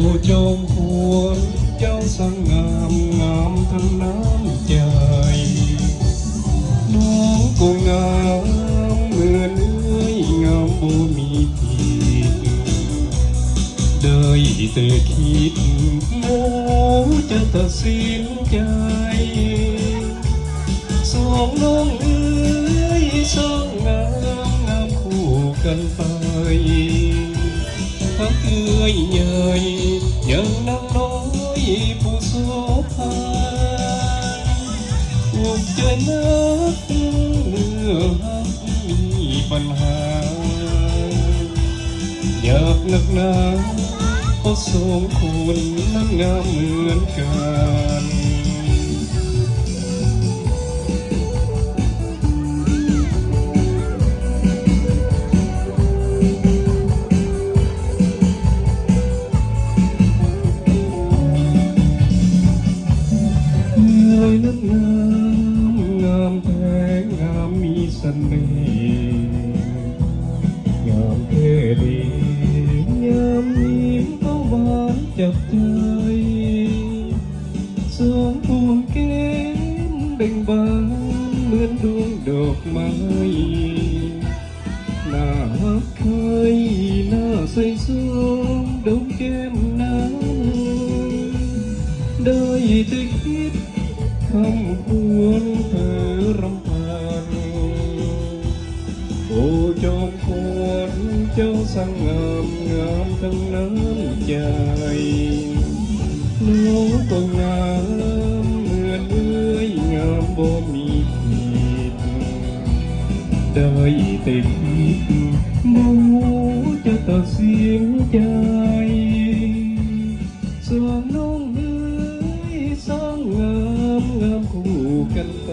ຜູ້ຈອມຂວັນເຈົ້າຊ່າງງາມ ງາມທັງນ້ຳໃຈ. ນ້ອງກໍງາມເໝືອນເອື້ອຍ ງາມບໍ່ມີຜິດ. ໄດ້ແຕ່ຄິດ ບໍ່ຈະຕັດສິນໃຈ. ສອງນ້ອງເອີຍ ສອງງາມ ງາມຄູ່ກັນໄປ. ທັງເອື້ອຍໃຫຍ່ ຍັງນາງນ້ອຍຜູ້ໂສພາ. ອຸກໃຈນັກເມື່ອຮັກມີບັນຫາ. ຢາກນັກໜາ ເພາະສອງຄົນນັ້ນງາມເໝືອນກັນ. ເອື້ອຍນັ້ນງາມ ງາມແທ້ ງາມມີສະເໜ່. ງາມແທ້ເດ ຍາມຍິ້ມກໍຫວານຈັບໃຈ. ສອງປວງແກ້ມເບັ່ງບານເໝືອນດວງດອກໄມ້. ໜ້າຮັກໃຄ່ ໜ້າໃສຊອມດົມແກ້ມນາງ. ໄດ້ແຕ່ຄິດຄຳຄວນເພີລຳພັງ. ໂອ້ ຈອມຂວັນເຈົ້າຊ່າງງາມ ງາມທັງນ້ຳໃຈ. ນ້ອງກໍງາມເໝືອນເອື້ອຍ ງາມບໍ່ມີຜິດ. ໄດ້ແຕ່ຄິດ ບໍ່ຮູ້ຈະຕັດສິນໃຈ. ສອງນ້ອງເອີຍ ສອງງາມ ງາມຄູ່ກັນໄປ.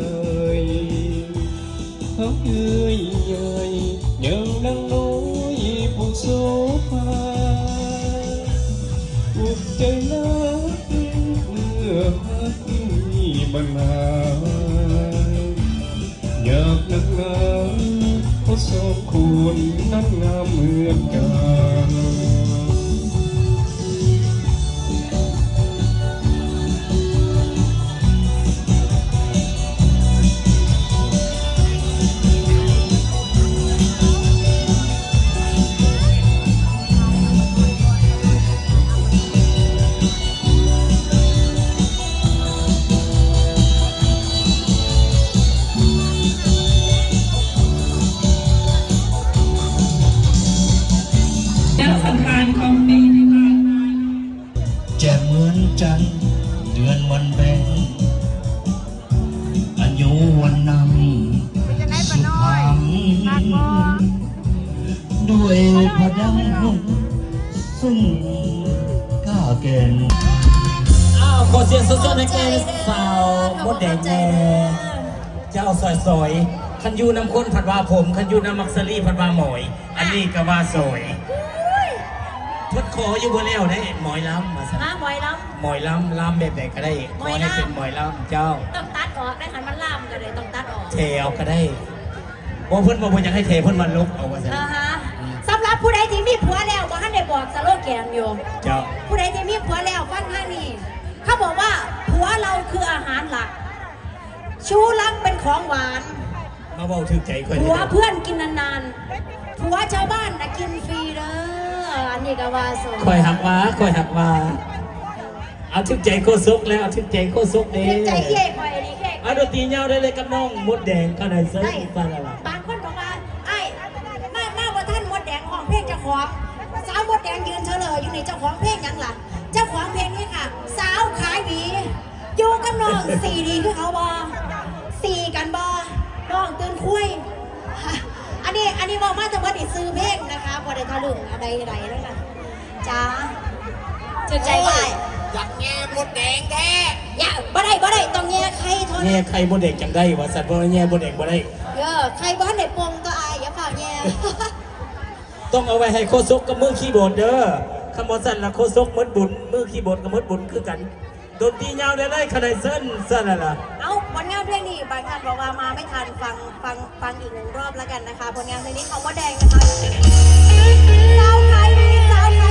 ທັງເອື້ອຍໃຫຍ່ ຍັງນາງນ້ອຍຜູ້ໂສພາ. ອຸກໃຈນັກເມື່ອຮັກມີບັນຫາ. ຢາກນັກໜາ ເພາະສອງຄົນນັ້ນງາມເໝືອນກັນ. ແລ້ວສຳຄັນຂອງປີນີ້ວ່າ ແຈ່ມເໝືອນຈັນເດືອນວັນແບງ ອາຍຸວັນນະສຸຂັງ ດ້ວຍພະດັງ ຊຶ່ງກ້າແກ່ນ. ອ້າວ ຂໍສຽງສົດໆໃຫ້ແກ່ສາວມົດແດງແດ່. ເຈົ້າ ສອຍໆ ຄັນຢູ່ນຳຄົນພັດວ່າຜົມ ຄັນຢູ່ນຳມັກສະລີພັດວ່າໝອຍ ອັນນີ້ກໍວ່າສອຍ. ເພິ່ນຂໍຢູ່ບໍ່ແລ້ວເດ້ ໝອຍລຳວ່າຊັ້ນ. ຮະ ໝອຍລຳ? ໝອຍລຳ ລຳແບບໃດກໍໄດ້ ຂໍໃຫ້ເປັນໝອຍລຳ. ເຈົ້າ ຕ້ອງຕັດອອກໄດ້ ຄັນມັນລາມກໍໄດ້ ຕ້ອງຕັດອອກ ແຖວກໍໄດ້. ບໍ່ ເພິ່ນບໍ່ ບໍ່ຢາກໃຫ້ແຖ ເພິ່ນວ່າລົກເອົາວ່າຊັ້ນ. ອ່າຮະ ອືມ ສຳລັບຜູ້ໃດທີ່ມີຜົວແລ້ວ ບໍ່ທັນໄດ້ບອກສະໂລແກນຢູ່. ເຈົ້າ ຜູ້ໃດທີ່ມີຜົວແລ້ວ ຟັງທາງນີ້ ເຂົາບອກວ່າ ຜົວເຮົາຄືອາຫານຫຼັກ ชูรักเป็นของหวาน ມາເວົ້າຖືກໃຈຂ້ອຍເດີ ผัวเพื่อนกินนานๆ ผัวชาวบ้านน่ะกินฟรีเด้อ ອັນນີ້ກໍວ່າສອງ ຂ້ອຍຮັກວ່າ ຂ້ອຍຮັກວ່າ. ເອົາຖືກໃຈໂຄສົກແລ້ວ ເອົາຖືກໃຈໂຄສົກເດ້ ຖືກໃຈເອື້ອຍຂ້ອຍນີ້ ເອື້ອຍຂ້ອຍ. ເອົາດົນຕີຍາວໄດ້ເລີຍກັບນ້ອງມົດແດງ ເຂົ້າໃນເຊີນ ໄດ້ ຊັ້ນລະ. ບາງຄົນບອກວ່າ ອ້າຍ ມາ ມາບໍ່ທັນມົດແດງຮ້ອງເພງເຈົ້າຂອງ ສາວມົດແດງຢືນເທື່ອເລີຢູ່ນີ້ ເຈົ້າຂອງເພງຫຍັງລະ? ເຈົ້າຂອງເພງນີ້ຄ່ະ ສາວຂາຍຫວີ ຢູ່ກັບນ້ອງ ສີ່ດີ ຄືເຂົາບໍ່? ສີ່ກັນບໍ່? ນ້ອງຕື່ນຄວາຍ. ອັນນີ້ ອັນນີ້ເວົ້າມາທັງໝົດນີ້ຊື່ເພງນະຄະ ບໍ່ໄດ້ທະລຶ່ງອັນໃດໃດເລີຍນະ. ຈ້າ ຖືກໃຈບໍ່ອ້າຍ? ຢາກແຍ່ມົດແດງແທ້. ແຍ່ ບໍ່ໄດ້ ບໍ່ໄດ້ ຕ້ອງແຍ່ໄຂ່ເທົ່ານັ້ນ. ແຍ່ໄຂ່ມົດແດງຈັ່ງໄດ້ວ່າຊັ້ນ ບໍ່ແຍ່ມົດແດງບໍ່ໄດ້. ເອີ ໄຂ່ບໍ່ທັນໄດ້ປົ່ງຕົວະອ້າຍ ຢ່າຟ້າວແຍ່. ຕ້ອງເອົາໄວ້ໃຫ້ໂຄສົກກັບມືຄີບອດເດີ ຄັນບໍ່ຊັ້ນລະໂຄສົກໝົດບຸນ ມືຄີບອດກໍໝົດບຸນຄືກັນ. ດົນຕີຍາວໄດ້ເລີຍ ຄັນໄດ້ເຊີນຊັ້ນລະ. ເອົາ ຜົນງານເພງນີ້ບາງທ່ານບອກວ່າມາໄມ່ທັນ ຟັງ ຟັງ ຟັງອີກໜຶ່ງຮອບລະກັນນະຄະ ຜົນງານເພງນີ້ຂອງມົດແດງນະຄະ ສາວໄທ ສາວໄທ.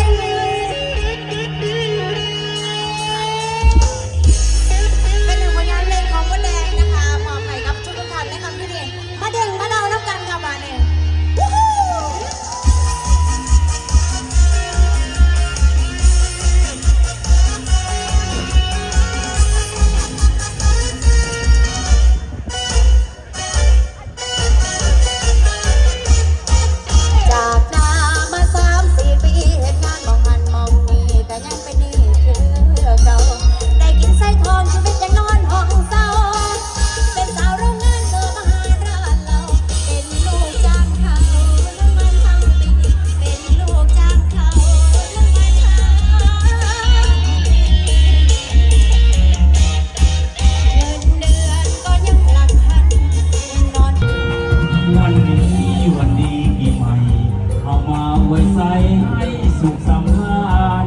ໃຫ້ສຸກສຳລານ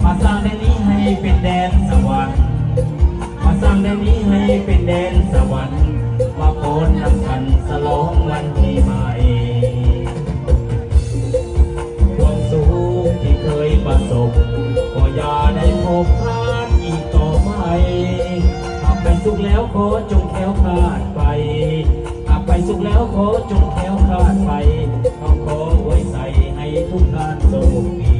ມາສ້າງແດນນີ້ໃຫ້ເປັນແດນສະຫວັນ ມາສ້າງແດນນີ້ໃຫ້ເປັນແດນສະຫວັນ ມາຟ້ອນນຳກັນສະຫຼອງວັນປີໃໝ່ ຄວາມສຸກທີ່ເຄີຍປະສົບ ກໍຢ່າໄດ້ພົບຜ່ານອີກຕໍ່ໄປ ຫາກໄປສຸກແລ້ວຂໍຈົ່ງແຄ້ວຄາດໄປ ຫາກໄປສຸກແລ້ວຂໍຈົ່ງແຄ້ວຄາດໄປ ເຮົາຂໍອວຍໄຊໃຫ້ທຸກທ່ານໂຊກດີ.